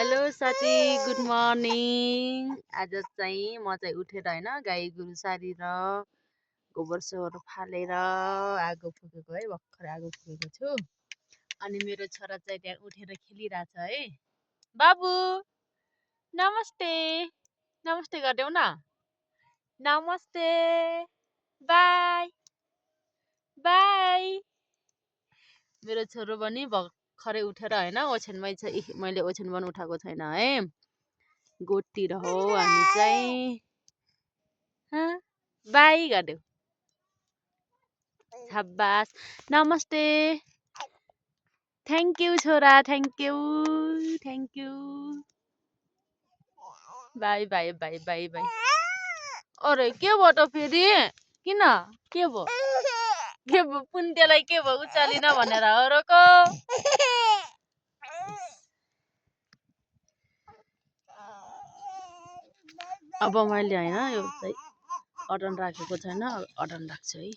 Hello साथी, good morning. आज चाहिँ म चाहिँ उठेर होइन गाई गोरु सारेर गोबर सोबर फालेर आगो फुकेको है, भर्खर आगो फुकेको छु। अनि मेरो छोरा चाहिँ त्यहाँ उठेर खेलिरहेछ है। बाबु नमस्ते, नमस्ते गरिदेऊ न। नमस्ते, बाई बाई। मेरो छोरो पनि भर्खरै उठेर होइन ओछ्यानमै छ। मैले ओछ्यान पनि उठाएको छैन है। गोठतिर हो हामी चाहिँ। बाई गरिदेऊ। शाबास, नमस्ते, थ्याङ्क यू छोरा, thank you thank you. By by by by by. अरे के भयो त फेरि? किन के भयो? के भयो? पुन्तेलाई के भयो? उचालिन भनेर हो र को? अब मैले होइन यो चाहिँ अटन राखेको छैन, अटन राख्छु है।